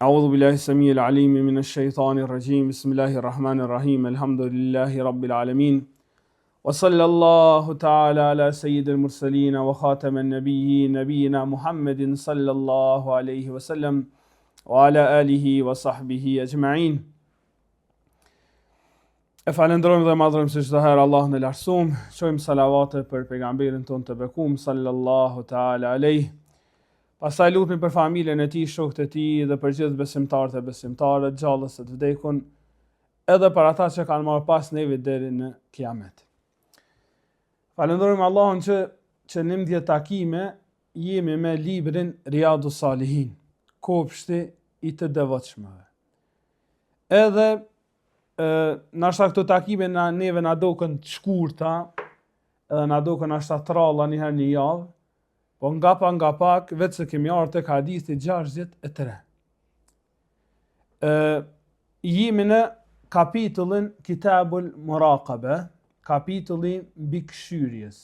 أعوذ بالله السميع العليم من الشيطان الرجيم بسم الله الرحمن الرحيم الحمد لله رب العالمين وصلى الله تعالى على سيد المرسلين وخاتم النبيين نبينا محمد صلى الله عليه وسلم وعلى آله وصحبه أجمعين E falendrojmë dhe madhrojmë si çdo herë Allahun e lartësum, çojmë salavate për pejgamberin tonë të bekum sallallahu ta'ala alejh. Pastaj lutemi për familjen e tij, shokët e tij dhe për gjithë besimtarët e besimtaret, gjallës e të vdekun, edhe për ata që kanë marrë pas neve deri në kiamet. Falendrojmë Allahun që që 11 takime jemi me librin Riyadu Salihin, kopshti i të devotshmëve. Edhe ë nashta këto takime na neve na doken të shkurta, edhe na doken nashta të rralla një herë një javë, po nga pa nga pak veç se kemi ardhur tek hadithi 63. Ë jemi në kapitullin Kitabul Muraqabe, kapitulli mbikëqyrjes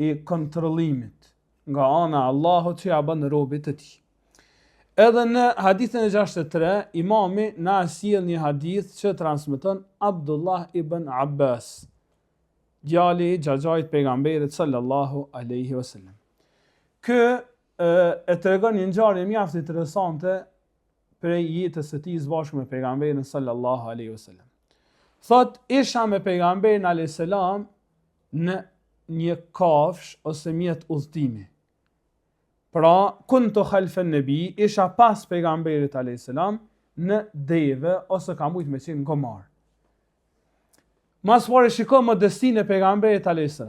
i kontrollimit nga ana e Allahut që ja bën robit të tij. Edhe në hadithin e 63, imami na e sjell një hadith që transmeton Abdullah ibn Abbas, djali i xhaxhait pejgamberit sallallahu alaihi wasallam. Ky e, e tregon një ngjarje mjaft interesante prej jetës së tij së bashku me pejgamberin sallallahu alaihi wasallam. Thot isha me pejgamberin alaihi salam në një kafsh ose mjet udhëtimi. Pra, kuntu khalfen nebi, isha pas pejgamberit a.s. në deve ose ka mujtë me qenë gomar. Ma s'pari shiko modestinë e pejgamberit a.s.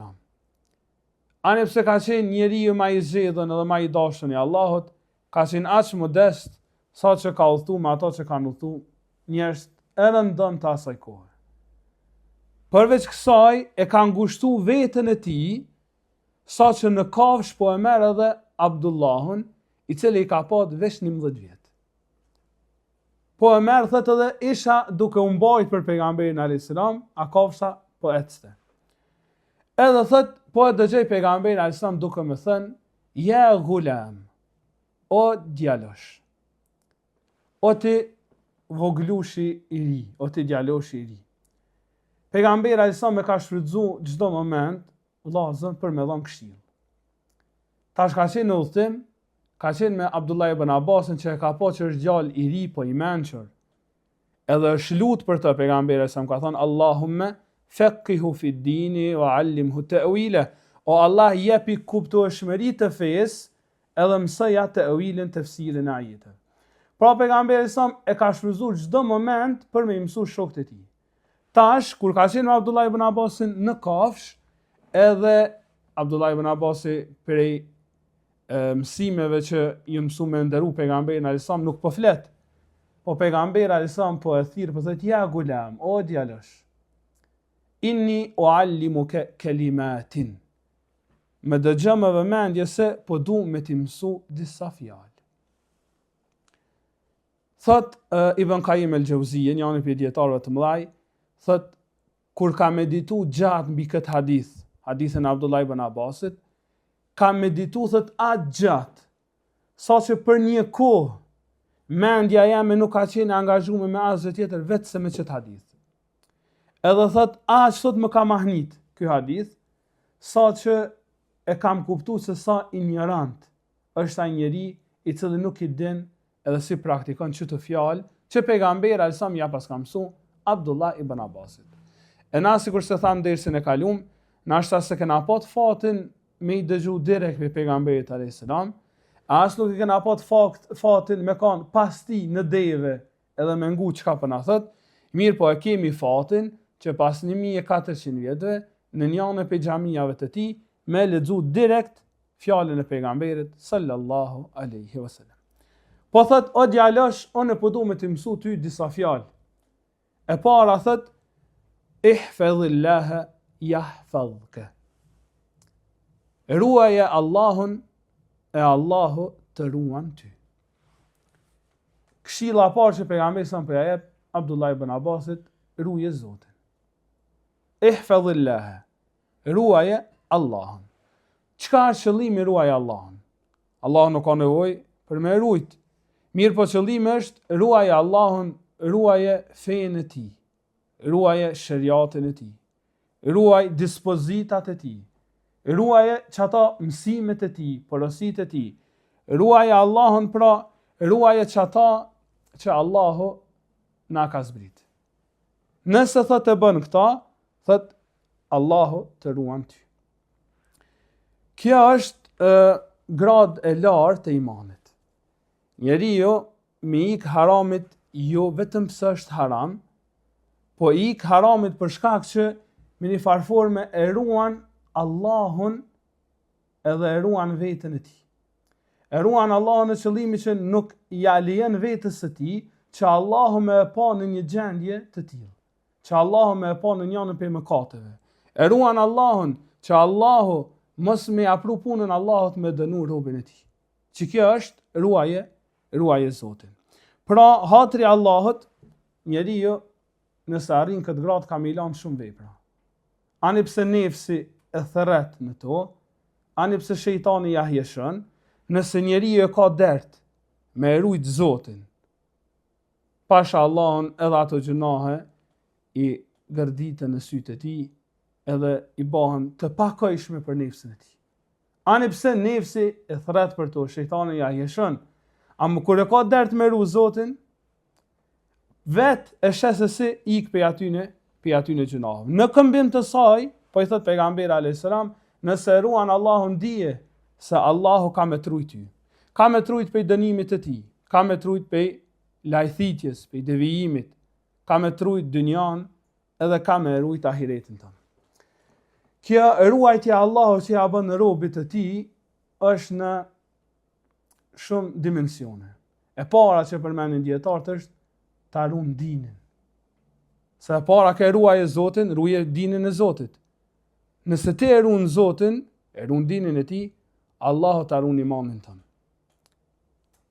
Ani pse ka qenë njeriu ma i zgjedhun edhe ma i dashun i Allahut, ka qenë aq modest sa që ka udhëtu me ato që kanë udhëtu njerëzit e rëndomtë të asaj kohe. Përveç kësaj, e ka ngushtu veten e tij, sa që në kafsh po e merr edhe Abdullahun, i cili i ka pat veç 11 vjet. Po e merr thot edhe isha duke u mbajt për pejgamberin alayhis salam, a kafsha po ecte. Edhe thot po e dëgjoj pejgamberin alayhis salam duke më thënë, "Ja gulam, o djalosh. O ti voglushi i ri, o ti djaloshi i ri." Pejgamberi alayhis salam e ka shfrytzu çdo moment vllazën për me dhënë këshillë. Tash ka qenë në udhëtim, ka qenë me Abdullah ibn Abbasin që e ka pa që është djalë i ri po i mençur. Edhe është lut për të pejgamberi alejhi selam ka thënë Allahumme fekkihu fi dini wa allimhu te'wile. O Allah jepi kuptueshmëri të fesë edhe mësoja te'wilin tefsirin e ajeteve. Pra pejgamberi alejhi selam e ka shfrytëzuar çdo moment për me i mësu shokët e tij. Tash kur ka qenë me Abdullah ibn Abbasin në kafsh, edhe Abdullah ibn Abbasi prej mësimeve që ju mësu me nderu pejgamberin alayhis salam nuk po flet. Po pejgamberi alayhis salam po e thirr, po thotë ja gulam, o djalosh. Inni uallimuke kelimatin. Më dëgjo me vëmendje se po du me t'i mësu disa fjalë. Thot uh, Ibn Kajim el Xheuzije, njani prej dijetarëve të mëdhaj, thot kur ka meditu gjatë mbi këtë hadith, hadithin e Abdullah ibn Abbasit, ka meditu thot aq gjatë, sa që për një kohë mendja jeme nuk ka qenë e angazhume me asgjë tjetër veç se me qët hadith. Edhe thot aq thot më ka mahnit ky hadith, sa që e kam kuptu se sa injorant është ai njeri i cili nuk i din edhe s'i praktikon qëto fjalë që pejgamberi alejhi selam ja paska mësu Abdullah ibn Abbasit. E na sikurse thamë dersin e kalum, nashta s'e kena pat fatin me i dëgju direkt prej pejgamberit alejhi selam, as nuk e kena pat fakt, fatin me kanë pas tij në deve edhe me ngu çka po na thot, mirëpo e kemi fatin që pas 1400 vjetëve në njënën prej xhamiave të tij me lexu direkt fjalën e pejgamberit sallallahu alaihi wasallam. Po thot o djalosh, unë po du me t'i mësu ty disa fjalë. E para thot ihfadhillaha yahfadhka. Ruaje Allahun e Allahu të ruan ty. Këshilla e parë që pejgamberi alejhi selam po ja jep Abdullah ibn Abbasit, ruje Zotin. Ihfadhillaha. Ruaje Allahun. Çka është qëllimi ruaje Allahun? Allahu nuk ka nevojë për me rujt. Mirëpo qëllimi është ruaje Allahun, ruaje fenë e tij, ruaje sheriatin e tij, ruaj dispozitat e tij, ruaje qato mësimet e tij, porositë e tij, ruaje Allahun pra, ruaje qato që Allahu na ka zbrit. Nëse thot e bën këta, thot Allahu të ruan ty. Kjo është e, gradë e lartë e imanit. Njeriu me ik haramit jo vetëm pse është haram, po ik haramit për shkak që me një farë forme e ruan Allahun edhe e ruan veten e tij. E ruan Allahun në qëllimi që nuk ja lejon vetes së tij që Allahu me e pa në një gjendje të tillë. Që Allahu me e pa në njënën prej mëkateve. E ruan Allahun që Allahu mos me ja pru punën Allahut me dënu robin e tij. Që kjo është ruaje, ruaje Zotin. Pra, hatri Allahut, njeriu nëse arrin këtë gradë ka me i lanë shumë vepra. Ani pse nefsi e thërret në to, ani pse shejtani ja hijeshon, nëse njeriu e ka dert me e rujt Zotin, pasha Allahun edhe ato gjynahe i gërditen në sytë e tij edhe i bahen të pakëndshme për nefsin e tij. Ani pse nefsi e thërret për to, shejtani ja hijeshon, ama kur e ka dert me ru Zotin, vet e sheh se si ik pej atyne, pej atyne gjynaheve. Në këmbim të saj, po i thot pejgamberi a.s. Nëse e ruan Allahun dije se Allahu ka me t'rujt ty. Ka me t'rujt pej dënimit të tij, ka me t'rujt pej lajthitjes, pej devijimit, ka me t'rujt dynjan edhe ka me rujt ahiretin tënd. Kjo ruajtja e Allahut që ja bën robit të tij është në shumë dimensione. E para që përmendin dijetarët është ta ruan dinin. Se e para ke ruaje Zotin, ruaje dinin e Zotit. Nëse ti e ruan Zotin, e ruan dinin e tij, Allahu ta ruan imanin tënd.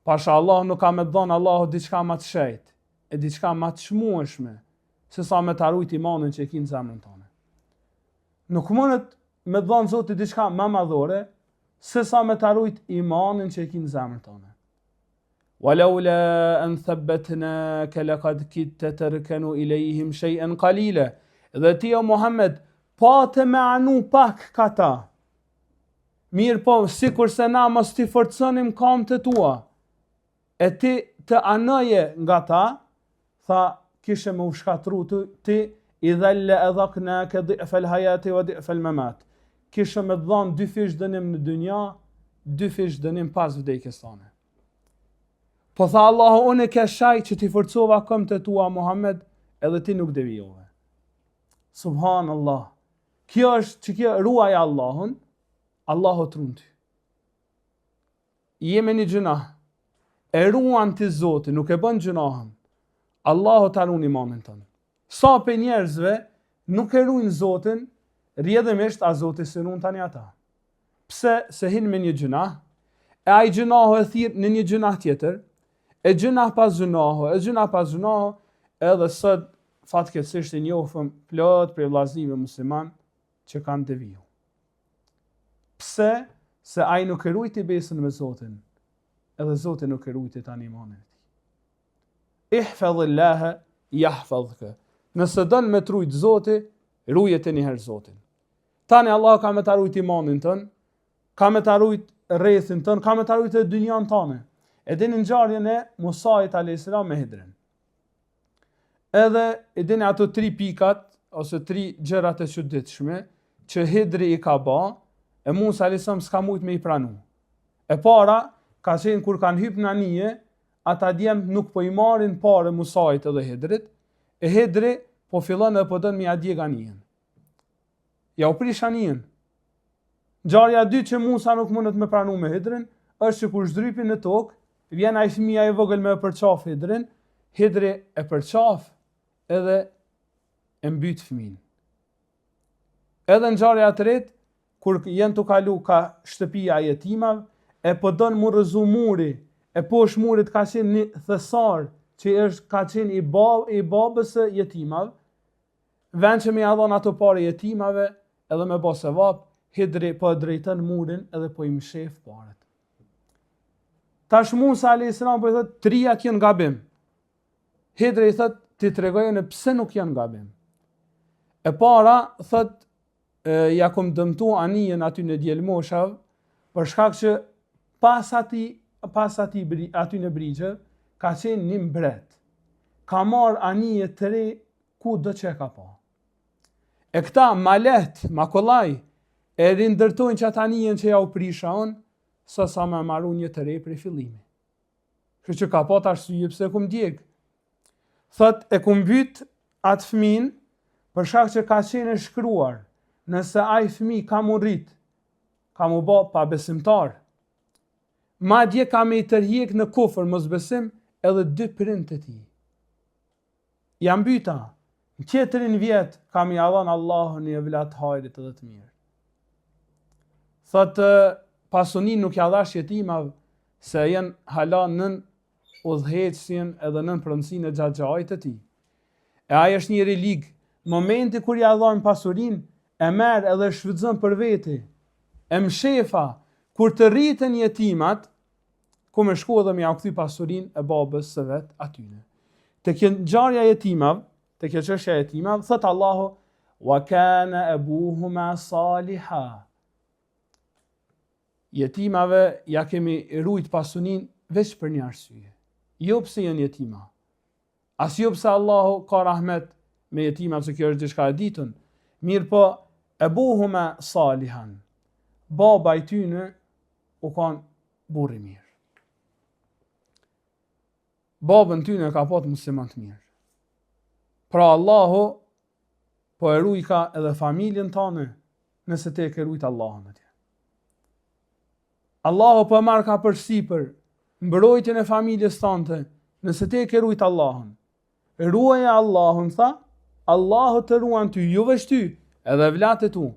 Pasha Allah nuk ka me të dhënë Allahu diçka më të shenjtë, e diçka më të çmueshme, se sa me ta rujt imanin që e ki në zemrën tënde. Nuk mundet me të dhënë Zoti diçka më madhore, se sa me ta rujt imanin që e ki në zemrën tënde. Walaula an thabbatnaka laqad kitta tarkanu ilayhim shay'an qalila. Dhe ti o Muhammed, pate me anu pak ka ta. Mirëpo, sikurse na mos t'i forconim kamët e tua, e ti të anoje nga ta, tha, kishe me u shkatru ti, idhan le edhaknake difel hajati wa difel memat. Kishe me të dhanë dyfish dënim në dynja, dyfish dënim pas vdekjes tane. Po tha Allahu, unë e ke shaj që t'i forcova këmbët e tua, Muhammed, edhe ti nuk devijove. Subhanallah. Kjo është që kjo ruaj Allahun, Allahu të run ty. Je me një gjynah, e ruan ti Zotin, nuk e bën gjynahën, Allahu ta run imanin tënd. Sa prej njerëzve nuk e ruajnë Zotin, rrjedhimisht a Zoti s'i run tani ata. Pse se hin me një gjynah, e ai gjynahu e thirr në një gjynah tjetër, e gjynah pas gjynahu, e gjynah pas gjynahu, edhe sot fatkeqësisht i njohëm plot prej vllaznive musliman që kanë deviju. Pse? Se ai nuk e rujti besën me Zotin, edhe Zoti nuk e rujti tani imanin e tij. Ihfadhillahe jahfadhke. Nëse don me t'rujt Zoti, ruje ti njëherë Zotin. Tani Allah ka me ta rujt imanin tënd, ka me ta rujt rrethin tënd, ka me ta rujt edhe dynjan tane. E dini ngjarjen e Musait a.s. me Hidrin. Edhe e dini ato tri pikat ose tri gjërat e çuditshme që Hidri i ka ba, e Musa alayhis salam s'ka mujt me i pranu. E para ka qenë kur kanë hyp në anije, ata djem nuk po i marrin pare Musait edhe Hidrit, e Hidri po fillon edhe po don me ia djeg anijen. Ja u prish anijen. Ngjarja e dytë që Musa nuk mundet me pranu me Hidrin, është që kur zdrypin në tokë, vjen ai fëmija i vogël me e përqaf Hidrin, Hidri e përqaf edhe e mbyt fëmin. Edhe ngjarja e tretë, kur janë tu kalu ka shtëpia e jetimave, e po don mu rrëzu muri, e poshtë murit ka qenë një thesar që është ka qenë i, ba, i babës së jetimave, Vend që me ia dhon ato pare jetimave edhe me bo sevap, Hidri po e drejton murin edhe po i mshef paret. Tash Musa a.s. po i thot, trijat janë gabim. Hidri i thot, t'i tregoj unë pse nuk janë gabim. E para, thot, ja kom dëmtu anijen atyne djelmoshav, për shkak që pas atij, pas atij, atyne brigje, ka qenë një mbret. Ka marrë anije të re kudo që e ka pa. E këta ma lehtë, ma kollaj, e rindërtojnë qatë anijen që ja u prisha unë, sa sa me maru një të re prej fillimi. Kështu që ka pat arsye pse e kum djeg. Thot e kum mbyt atë fëmin për shkak që ka qenë e shkruar, nëse ai fëmijë ka mu rrit, ka mu bë pabesimtar. Madje ka me i tërhjek në kufër mosbesim edhe dy prindët e tij. Ja mbyta, në tjetrin vjet ka me ia dhon Allahu një evlat hajrit edhe të mirë. Thot pasunin nuk ja dhash jetimav se janë hala nën udhëheqësinë edhe nën pronësinë e xhaxhait të tij. E ai është njeri i lig, momenti kur ja dhojmë pasurinë, e merr edhe e shfrytëzon për veti. E mshefa, kur të rriten jetimat, ku me shku edhe me ja kthy pasurinë e babës së vet atyne. Te kjo ngjarja e jetimav, te kjo çështja e jetimav, thot Allahu, wa kana abuhuma saliha. Jetimave ja kemi rujt pasunin veç për një arsye. Jo pse janë jetima. As jo pse Allahu ka rahmet me jetimat, se kjo është diçka e ditun. Mirëpo, ebuhuma salihan. Baba i tyne u kanë burrë i mirë. Babën tyne e ka pat musliman të mirë. Pra Allahu po e rujka edhe familjen tane nëse ti e ke rujt Allahun atje. Allahu po e marrka përsipër mbrojtjen e familjes tante nëse ti e ke rujt Allahun. Ruaje Allahun, tha, Allahu të ruan ty, jo veç ty, edhe evlatët e tu.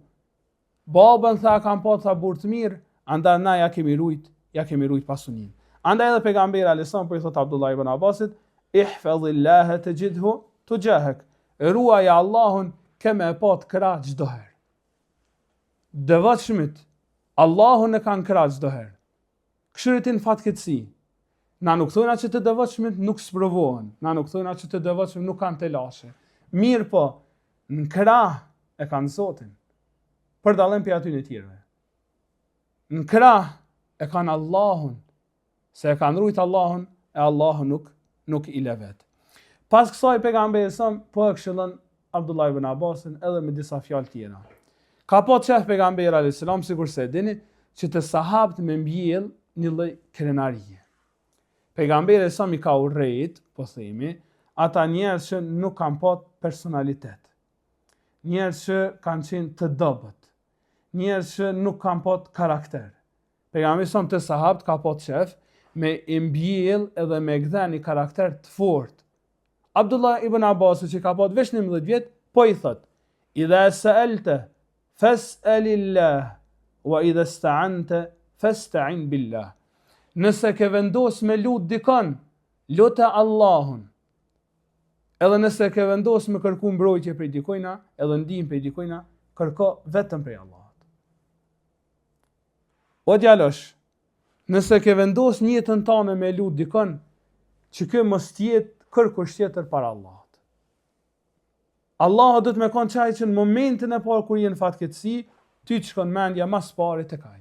Babën tha kam pa tha burrë të mirë, andaj na ja kemi rujt, ja kemi rujt pasuninë. Andaj edhe pejgamberi alejhi selam po i thot Abdullah ibn Abbasit, ihfadhillaha tajidhu tujahak. Ruaje Allahun, ke me e pat krah çdo herë. Devotshmit, Allahun e kanë krah çdo herë. Kshyre ti në fatkeqësi. Na nuk thojna që të devotshmit nuk sprovohen, na nuk thojna që të devotshmit nuk kanë telashe. Mirëpo, në krah e kanë Zotin. Për dallim prej atyne tjerëve. Në krah e kanë Allahun, se e kanë rujt Allahun, e Allahu nuk, nuk i le vet. Pas kësaj pejgamberi alejhi selam, po e këshillon Abdullah ibn Abbasin edhe me disa fjalë tjera. Ka pat qef pejgamberi alejhi selam, sikurse e dini, që te sahabët me mbjell një lloj krenarie. Pejgamberi alejhi selam i ka urrejt, po themi, ata njerëz që nuk kanë pat personalitet. Njerëz që kanë qenë të dobët. Njerëz që nuk kanë pat karakter. Pejgamberi alejhi selam te sahabët ka pat qef me i mbjell edhe me gdhen një karakter të fortë. Abdullah ibn Abbas që ka pat veç 11 vjet, po i thot: "Idha sa'alta fas'alillah wa idha ista'anta fasta'in billah." Nëse ke vendos me lut dikon, lute Allahun. Edhe nëse ke vendos me kërku mbrojtje prej dikujna, edhe ndihmë prej dikujna, kërko vetëm prej Allahut. O djalosh, nëse ke vendos në jetën tane me lut dikon, që ky mos t'jetë kërkush tjetër para Allahut. Allahu do të me konë qaj që në momentin e parë kur je në fatkeqësi, ty të shkon mendja ma s'pari tek ai.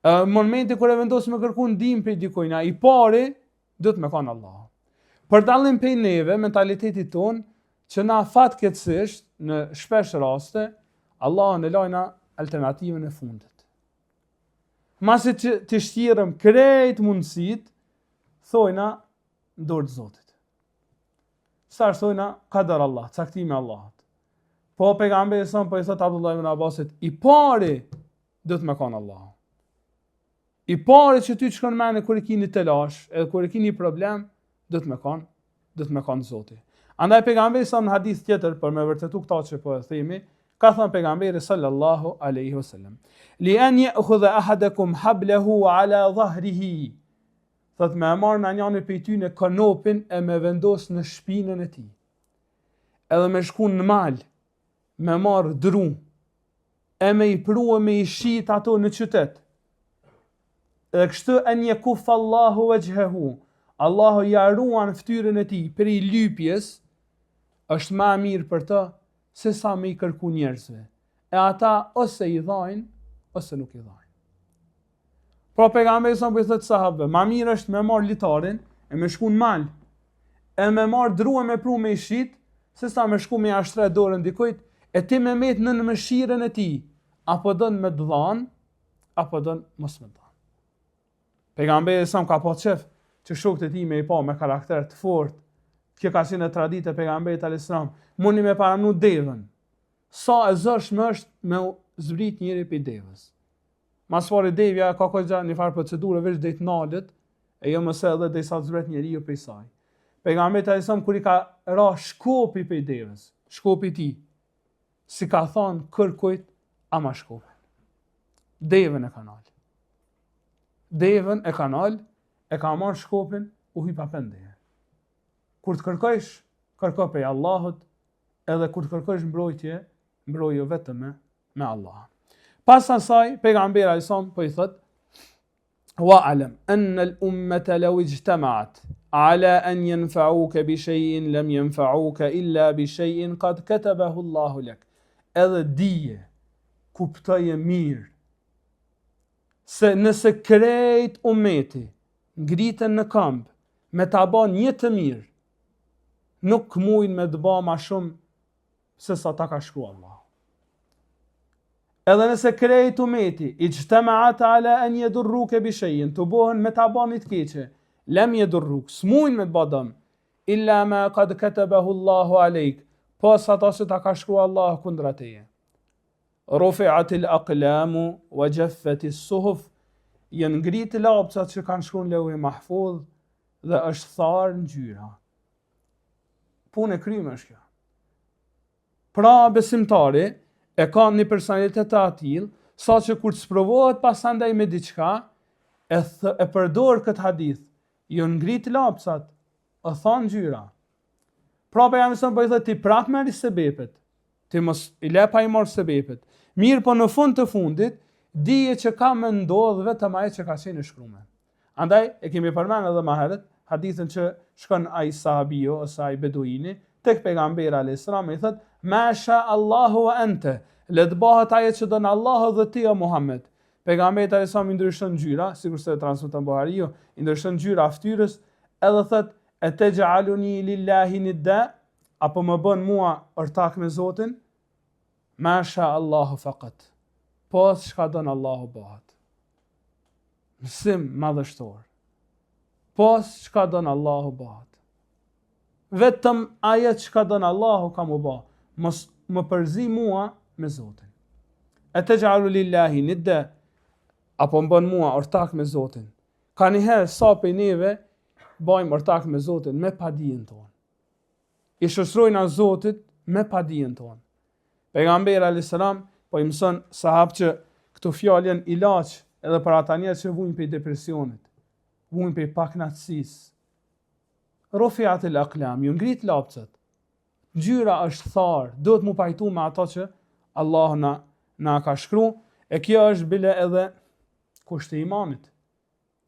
Në momentin kur e vendos me kërku ndihmë prej dikujna, i pari do të me konë Allahu. Për dallim prej neve, mentalitetit tonë, që na fatkeqësisht në shpesh raste, Allahun e lajna alternativën e fundit. Masi që t'i shtirëm krejt mundësit, thojna në dorë të Zotit. Sa është thojna, kader Allah, caktimi Allahut. Po pejgamberi alejhi selam po i thot Abdullah ibn Abbasit, i pari do të me kanë Allahu. I pari që ty të shkon mendja kur e ki një telash, edhe kur e ki një problem, do të me kanë, do të me kanë Zoti. Andaj pejgamberi alejhi selam në hadith tjetër për me vërtetu këta që po e themi, ka thënë pejgamberi sallallahu alaihi wasallam: "Li an ya'khudha ahadakum hablahu ala dhahrihi." Thot me e marrë nanjani prej tyne konopin e me vendos në shpinën e tij. Edhe me shku në mal, me marrë dru, e me i pru e me i shit ato në qytet. Edhe kështu en jekuffe Allahu vexhhehu, Allahu ja ruan fytyrën e tij prej lypjes, është ma mirë për të se sa me i kërku njerëzve. E ata ose i dhajnë, ose nuk i dhajnë. Pra pejgamberi sa po i thotë sahabëve, ma mirë është me marr litarin e me shku në mal, e me marr dru e me pru me i shit, se sa me shku me ja shtre dorën dikujt, e ti me met nën mëshirën e tij, apo don me të dhanë, apo don mos me të dhanë. Pejgamberi sa ka pas qef që shokët e tij me i pa me karakter të fortë. Kjo ka qenë traditë e pejgamberit alayhis salam. Mundni me paramnu devën. Sa e zorshme është me zbrit njeri prej devës. Ma s'pari devja ka kogja një farë procedure veç deri t'nalet, e jo më se edhe derisa të zbret njeriu prej saj. Pejgamberit alayhis salam kur i ka ra shkopi prej devës, shkopi i tij, s'i ka thonë kërkujt ama shkopin. Devën e ka nal. Devën e ka nal, e ka marrë shkopin, u hyp apet n'deve. Kur të kërkojsh, kërko prej Allahut, edhe kur të kërkojsh mbrojtje, mbroju vetëm me, me Allah. Pas asaj, pejgamberi alayhis salam po i thot, Wa alam anna al ummata law ijtama'at ala an yanfa'uka bi shay'in lam yanfa'uka illa bi shay'in qad katabahu Allahu lak. Edhe dije, kuptoje mirë se nëse krejt umeti ngriten në këmbë me ta ba një të mirë, nuk mujnë me të ba ma shumë se sa ta ka shkru Allahu. Edhe nëse krejt umeti, ijtemaat ala en jedurruke bi shejin, tubohen me ta ba një të keqe, lem jedurruk, s'mujnë me të ba dëm, illa ma kad ketebehu Allahu alejk, pos ato që ta ka shkru Allahu kundra teje. Rufiatil aqlamu wa jaffati suhuf, janë ngritë lapsat që kanë shkru në leuhi mahfudh dhe është tharë ngjyra. Punë e kryme është kjo. Pra besimtari e ka një personalitet të atillë, sa që kur të sprovohet pasandaj me diçka, e, th, e përdor këtë hadith, janë ngrit lapsat, u tha ngjyra. Pra pejgamberi sa po i thotë ti prap merri sebepet. Ti mos i le pa i marr sebepet. Mirëpo në fund të fundit, dije që ka me ndodh vetëm ajo që ka qenë e shkruar. Andaj e kemi përmend edhe më herët hadithin që shkon ai sahabiu ose ai beduini tek pejgamberi alayhis salam i thot ma sha Allahu wa ente le të bëhet ajo që don Allahu dhe ti o Muhammed pejgamberi alayhis salam i ndryshon ngjyra sikurse e transmeton Buhariu i ndryshon ngjyra fytyrës edhe thot e texhaluni lillahi nidda apo më bën mua ortak me Zotin ma sha Allahu faqat pos çka don Allahu bëhet Mësim madhështor. Pos çka don Allahu bëhet. Vetëm ajo çka don Allahu ka mu ba. Mos më përzi mua me Zotin. E texhalu lillahi nidde, apo më bën mua ortak me Zotin. Kanjëherë sa prej neve bajmë ortak me Zotin me padijen tonë. I shoqërojna Zotit me padijen tonë. Pejgamberi alayhis salam po i mëson sahabët që këto fjalë janë ilaç edhe për ata njerëz që vuajnë prej depresionit, vuajnë prej pakënaqësisë. Rufiat el aqlam, janë ngrit lapsat. Ngjyra është tharë, duhet mu pajtu me ato që Allahu na na ka shkru, e kjo është bile edhe kushti i imanit.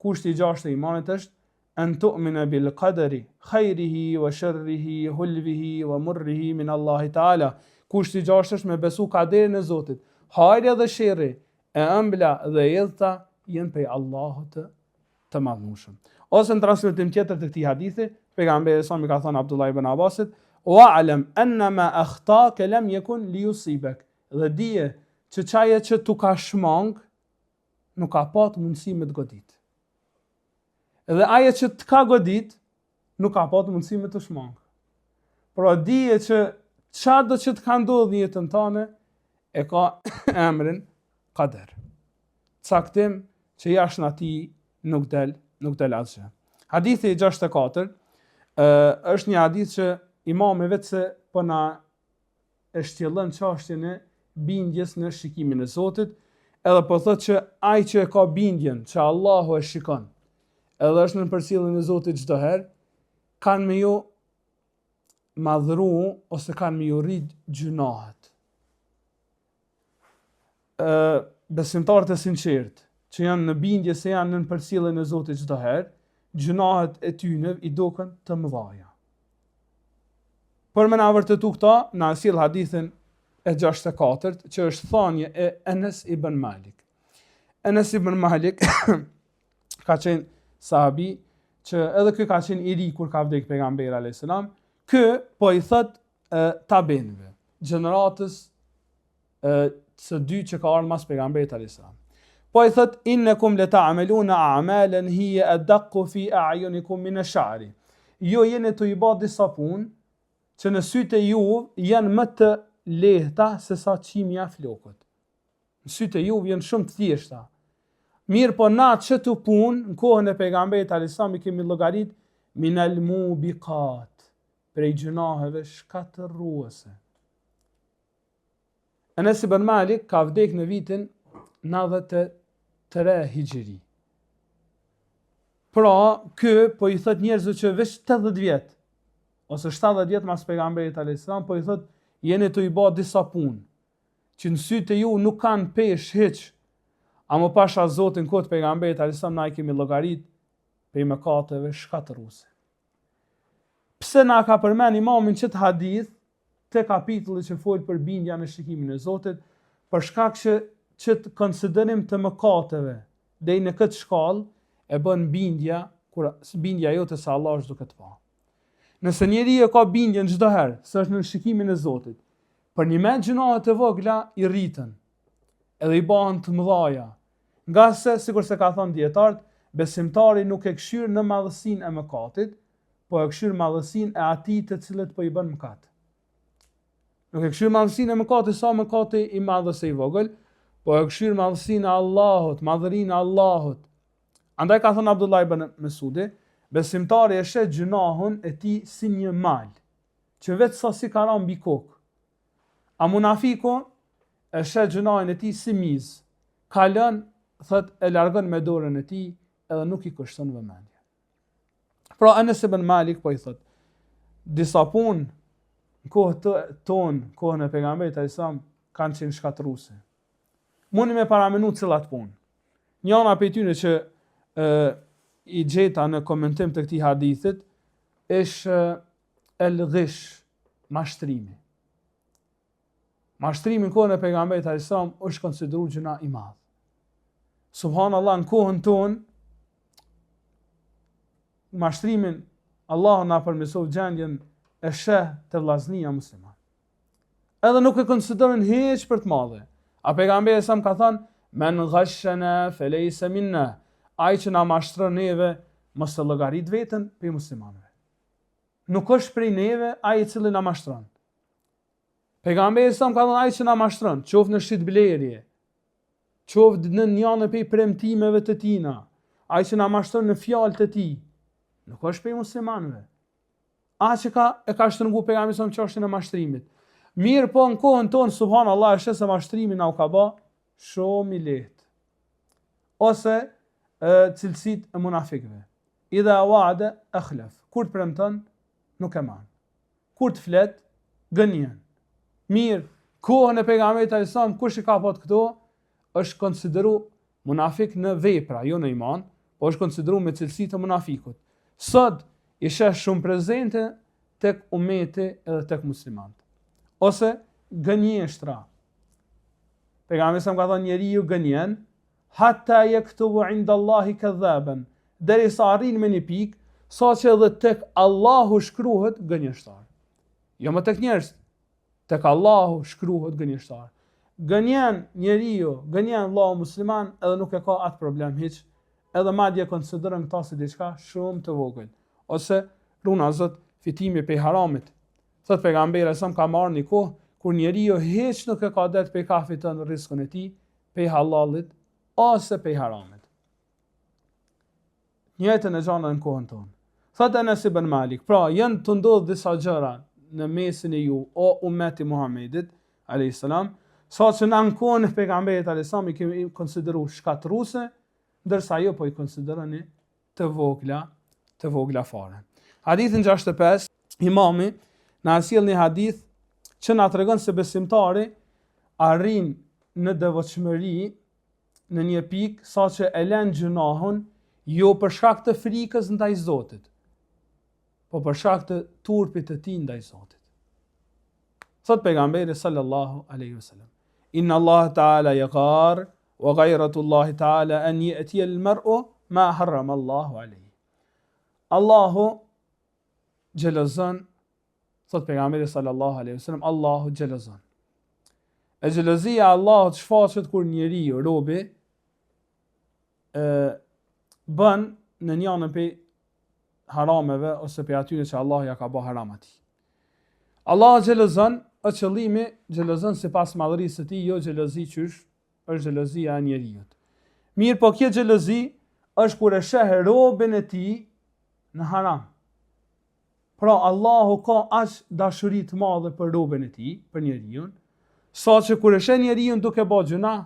Kushti i gjashtë i imanit është en tu'mine bil qaderi khajrihi wa sharrihi hulvihi wa murrihi min Allahi ta'ala. Kushti i gjashtë është me besu kaderin e Zotit. Hajri dhe sherri, e ëmbla dhe e idhta janë prej Allahut të, të madhnushëm. Ose në transmetim tjetër të këtij hadithi, pejgamberi sa i ka thënë Abdullah ibn Abbasit, "Wa alam anna ma akhtaka lam yakun li yusibak." Dhe dije që qajo që t'u ka shmang nuk ka pat mundësi me të godit. Dhe ajo që të ka godit, nuk ka pat mundësi me të shmang. Pra dije që çado që të ka ndodhë në jetën tane, e ka emrin kader. Caktim që jashtë atij nuk del, nuk del asgjë. Hadithi 64 ë është një hadith që imami veçse po na e shtjellon çështjen e bindjes në shikimin e Zotit, edhe po thotë që ai që e ka bindjen që Allahu e shikon, edhe është nën përcjelljen e Zotit çdo herë, kanë me ju madhru ose kanë me ju rrit gjynahet. Ë besimtarët e sinqertë. që janë në bindje se janë nën përcjelljen e Zotit çdo herë, gjynahet e tyne i duken të mëdhaja. Për me na vërtetu këta, na sjell hadithin e 64 që është thanje e Enes ibn Malik. Enes ibn Malik ka qenë sahabi që edhe ky ka qenë i ri kur ka vdek pejgamberi alayhis salam, ky po i thot tabiinëve, gjeneratës e, së dytë që ka ardhur mas pejgamberit alayhis salam. Po i thot innakum la ta'maluna a'malan hiya adaqqu fi a'yunikum min ash-sha'ri. Ju jeni tu i ba disa punë që në sytë e juve janë më të lehta se sa qimja e flokut. Në sytë e juve janë shumë të thjeshta. Mirëpo na qëto punë, në kohën e pejgamberit alejhi selam i kemi llogarit minel mubikat, prej gjynaheve shkatërruese. Enes ibn Malik ka vdek në vitin 93 hixhri. Pra, ky po i thot njerëzve që veç 80 vjet ose 70 vjet mas pejgamberit alayhis salam po i thot jeni tu i ba disa punë që në sytë e ju nuk kanë peshë hiç. Amo pasha Zotin n'kohë të pejgamberit alayhis salam na i kemi llogarit prej mëkateve shkatërruese. Pse na ka përmend imami qët hadith te kapitulli që fol për bindja në shikimin e Zotit, për shkak që qët konsiderim të mëkateve deri në këtë shkallë e bën bindja kur bindja jote se Allah është duke të pa. Nëse njeriu e ka bindjen çdo herë se është në shikimin e Zotit, përnjëmend gjynahet e vogla i rriten, edhe i bahen të mëdhaja. Ngase, sikurse ka thënë dijetarët, besimtari nuk e kshyr në madhësinë e mëkatit, po e kshyr madhësinë e atij të cilit po i bën mëkat. Nuk e kshyr madhësinë e mëkatit sa mëkati i madh ose i vogël, po e kshyr madhësinë e Allahut, madhërinë e Allahut. Andaj ka thënë Abdullah ibn Mesudi, besimtari e sheh gjynahun e tij si një mal, që veç sa s'i ka ra mbi kokë. A munafiku e sheh gjynahin e tij si mizë, kalon, thot e largon me dorën e tij edhe nuk i kushton vëmendje. Pra Enes ibn Malik po i thot, disa punë në kohë të tonë, kohën e pejgamberit alejhi selam, kanë qenë shkatërruese. Muni me paramenu cilat punë. Njana prej tyne që e, i gjeta në komentim të këtij hadithit, është el ghish, mashtrimi. Mashtrimi në kohën e pejgamberit alejhi selam është konsideru gjynah i madh. Subhanallah në kohën tonë mashtrimin Allahu na përmirësoftë gjendjen e sheh te vllaznia musliman. Edhe nuk e konsideron hiç për të madhe. A pejgamberi alejhi selam ka thënë men ghashana falaysa minna. Ai që na mashtron neve, mos e llogarit veten prej muslimanëve. Nuk është prej neve ai i cili na mashtron. Pejgamberi alejhi selam ka thënë ai që na mashtron, qoftë në shitblerje, qoftë në njënën prej premtimeve të tina, ai që na mashtron në fjalë të tij, nuk është prej muslimanëve. Aq e ka e ka shtrëngu pejgamberi alejhi selam çështjen e mashtrimit. Mirëpo në kohën tonë subhanallahu e sheh se mashtrimi na u ka bë shumë i lehtë. Ose e, cilësitë e munafikëve. Idha wa'ada akhlaf. Kur të premton, nuk e man. Kur të flet, gënjen. Mirë, kohën e pejgamberit alejhi selam kush i ka pas këto, është konsideru munafik në vepra, jo në iman, po është konsideru me cilësi të munafikut. Sot i sheh shumë prezente tek umeti edhe tek muslimanët. Ose gënjeshtra. Pejgamberi alejhi selam ka thënë njeriu gënjen hatta yuktabu inda Allahi kadhaban, derisa arrin me një pikë, sa që edhe tek Allahu shkruhet gënjeshtar. Jo më tek njerëzit, tek Allahu shkruhet gënjeshtar. Gënjen njeriu, gënjen vllau musliman edhe nuk e ka atë problem hiç, edhe madje konsideron këta si diçka shumë të vogël. Ose runa Zot fitimi prej haramit. Thot pejgamberi alejhi selam ka me ardh një kohë kur njeriu hiç nuk e ka dert prej ka fiton rriskun e tij, pej hallallit ose pej haramit. Njëjtën e gjen në kohën tonë. Thot Enes ibn Malik, pra janë tu ndodh disa gjëra në mesin e ju, o umeti Muhammedit, a.s. Sa që na në kohën e pejgamberit a.s. i kemi konsideru shkatërruese, ndërsa ju po i konsideroni të vogla, të vogla fare. Hadithin 65, imami na sjell një hadith që na tregon se besimtari arrin në devotshmëri. në një pikë saqë e len gjynahun jo për shkak të frikës ndaj Zotit, po për shkak të turpit të tij ndaj Zotit. Thot pejgamberi sallallahu alaihi wasallam, Inna Allah ta'ala yaghar wa ghayratu Allah ta'ala an ya'ti al-mar'u ma harrama Allahu alayhi. Allahu xhelozon Thot pejgamberi sallallahu alaihi wasallam, Allahu xhelozon. E xhelozia e Allahut shfaqet kur njeriu, robi, e bën në njënën prej harameve ose prej atyre që Allahu ja ka bë haram atij. Allahu xhelozon, e qëllimi xhelozon sipas madhërisë së tij, jo xhelozi qysh është xhelozia e njeriut. Mirëpo kjo xhelozi është kur e sheh robin e tij në haram. Pra Allahu ka aq dashuri të madhe për robin e tij, për njeriun, saqë kur e sheh njeriun duke ba gjynah,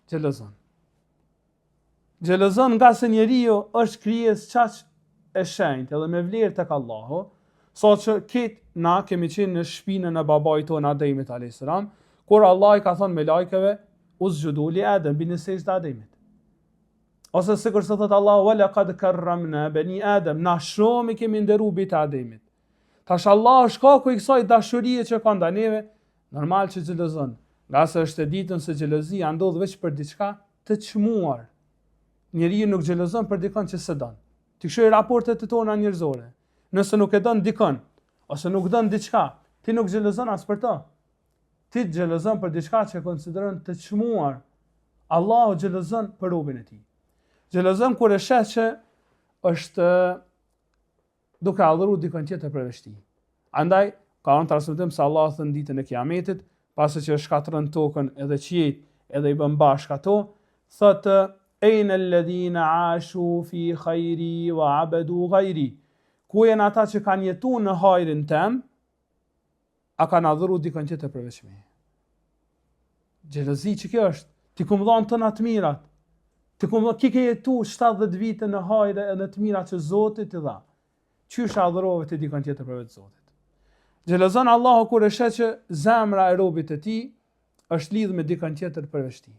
xhelozon. Xhelozon ngase njeriu është krijesë qaq e shenjtë edhe me vlerë tek Allahu, saqë krejt na kemi qenë në shpinën e babait tonë Ademit a.s. Kur Allah i ka thonë melajkeve, usxhudu li Adem, bini sexhde Ademit. Ose sikurse thot Allahu wa laqad karramna bani Adam, na shumë i kemi nderu bijtë e Ademit. Tash Allahu shkaku i kësaj dashurie që ka ndaj neve, normal që xhelozon. Ngase është e ditun se xhelozia ndodh veç për diçka të çmuar. Njeriu nuk xhelozon për dikon që s'e don. Ti kqyr raportet e tona njerëzore. Nëse nuk e don dikon ose nuk don diçka, ti nuk xhelozon as për të. Ti xhelozon për diçka që e konsideron të çmuar. Allahu xhelozon për robin e tij. Xhelozon kur e sheh që është duke adhuru dikon tjetër përveç tij. Andaj ka në transmetim se Allahu thot ditën e Kiametit, pasi që shkatërron tokën edhe qiejt, edhe i bën bashkë ato, thotë ejne alladhina ashu fi khairi wa abadu ghairi. Ku janë ata që kanë jetu në hajrin tem, A kanë adhuru dikën tjetër përveç meje? Xhelozi që kjo është, t'i kum dhanë tëna të mirat, t'i kum dhanë, ki ke jetu 70 vite në hajre e në të mirat që Zoti t'i dha. Qysh adhurove ti dikën tjetër përveç Zotit? Xhelozon Allahu kur e sheh që zemra e robit të tij është lidhë me dikën tjetër përveç tij.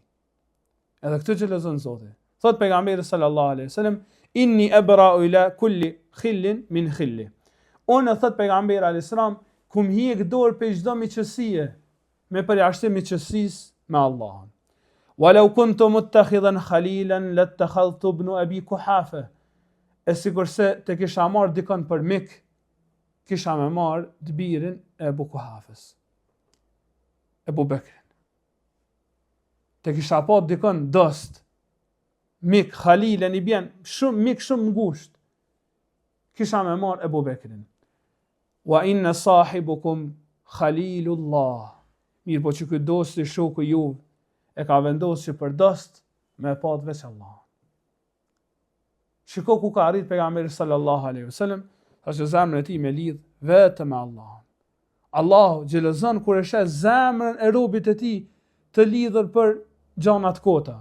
Edhe këtë xhelozon Zoti. Thot pejgamberi sallallahu alaihi wasallam, "Inni abra'u ila kulli khillin min khilli." Unë thot pejgamberi alaihi salam, kum hjek dorë prej çdo miqësie, me përjashtim miqësisë me Allahun. Walau kuntu muttakhidhan khalilan lattakhadhtu ibn Abi Kuhafa. E sikurse të kisha marr dikon për mik, kisha me marr të birin e Ebu Kuhafës. Ebu Bekrin. Të kisha pa dikon dost, mik, halilen i bjen, shumë, mik shumë ngusht, kisha me marr Ebu Bekrin. Wa inna sahibukum Khalilullah. Mirëpo që ky dosti shoku juv, e ka vendosë që për dost me pat veç Allah. Shiko ku ka arrit pejgamberi sallallahu alaihi wasallam, saqë zemrën e tij me lidh vetëm me Allahun. Allahu xhelozon kur e sheh zemrën e robit të tij të lidhur për gjana të kota.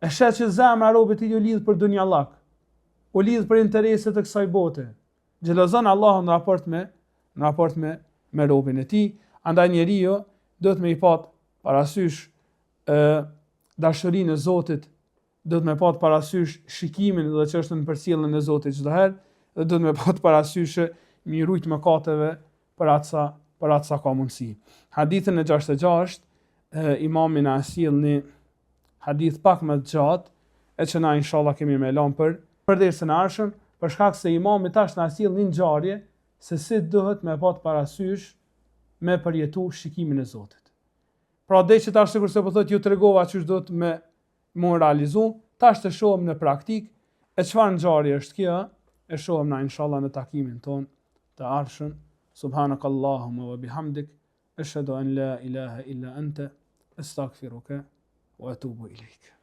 E sheh që zemra e robit të tij u lidh për dunjallak, u lidh për intereset e kësaj bote. Xhelozon Allahu në raport me në raport me me robin e tij, andaj njeriu duhet me i pat parasysh ë dashurinë e Zotit duhet me pat parasysh shikimin dhe që është në përcjelljen e Zotit çdo herë dhe duhet me pat parasysh me i rujt mëkateve për atë sa për atë sa ka mundësi. Hadithin e 66 e, imami na sjell një hadith pak më të gjatë e që na inshallah kemi me lanë për për dersin e ardhshëm, për shkak se imami tash na sjell një ngjarje se si duhet me pat parasysh me përjetu shikimin e Zotit. Pra dhe që tash sikurse po thotë ju tregova qysh duhet me mu realizu, tash të shohim në praktikë, e çfarë ngjarje është kjo, e shohim na inshallah në takimin tonë të ardhshëm. Subhanak Allahumma wa bihamdik, ashhadu an la ilaha illa anta, astaghfiruka wa atubu ilaik.